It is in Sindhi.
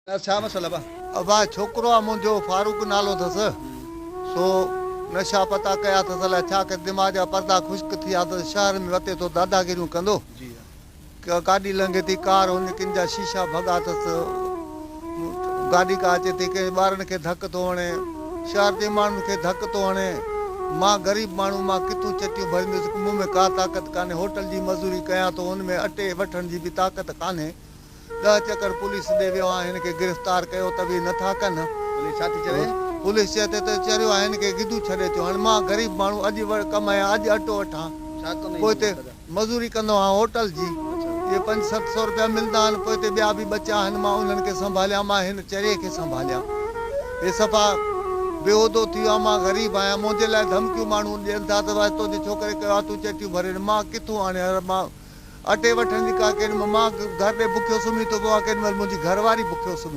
ڇا مسئلا ابا؟ ابا ڇوڪرو آ منهنجو فاروق نالو اٿس سو نشا پتا ڪيا اٿس الائي ڇا ڪري دماغ جا پردا خشڪ ٿي ويا اٿس شهر ۾ وتي ٿو داداگيريون ڪندو گاڏي لنگهي ٿي ڪار هن ڪن جا شيشا ڀڳا اٿس گاڏي ڪا اچي ٿي ڪنهن ٻارن کي ڌڪ ٿو هڻي شهر جي ماڻهن کي ڌڪ ٿو هڻي مان غريب ماڻهو مان ڪٿون چٽيون ڀريندس مون ۾ ڪا طاقت ڪانهي هوٽل جي مزوري ڪيان ٿو ان ۾ اٽي وٺڻ جي به طاقت ڪانهي. ڏهه چڪر پوليس ڏي ويو آهيان هن کي گرفتار ڪيو ته به نه ٿا ڪن. پوليس ڇا ٿي چوي؟ پوليس چئي ٿي ته چريو آهي هن کي گدو ڇڏي اچو. هاڻي مان غريب ماڻهو اڄ ڪمايان اڄ اٽو وٺان ڇا ڪندو پوء آهين هتي دادا؟ مزوري ڪندو آهيان هوٽل جي اهي پنج ست سو روپيا ملندا آهن پوء هتي ٻيا به ٻچا آهن مان انهن کي سنڀاليان مان هن چريي کي سنڀاليان هي صفا بيهودو ٿي ويو آهي مان غريب آهيان منهنجي لاء ڌمڪيون ماڻهو ڏين ٿا ته تنهنجي ڇوڪري ڪيو آهي تون چٽيون ڀري ڏي مان ڪٿون آڻيان مان اٽي وٺڻ جي ڪا ڪيڏي مهل مان گهر ڏي بکيو سمهي ٿو پوان ڪيڏي مهل منهنجي گهر واري بکيو سمهي.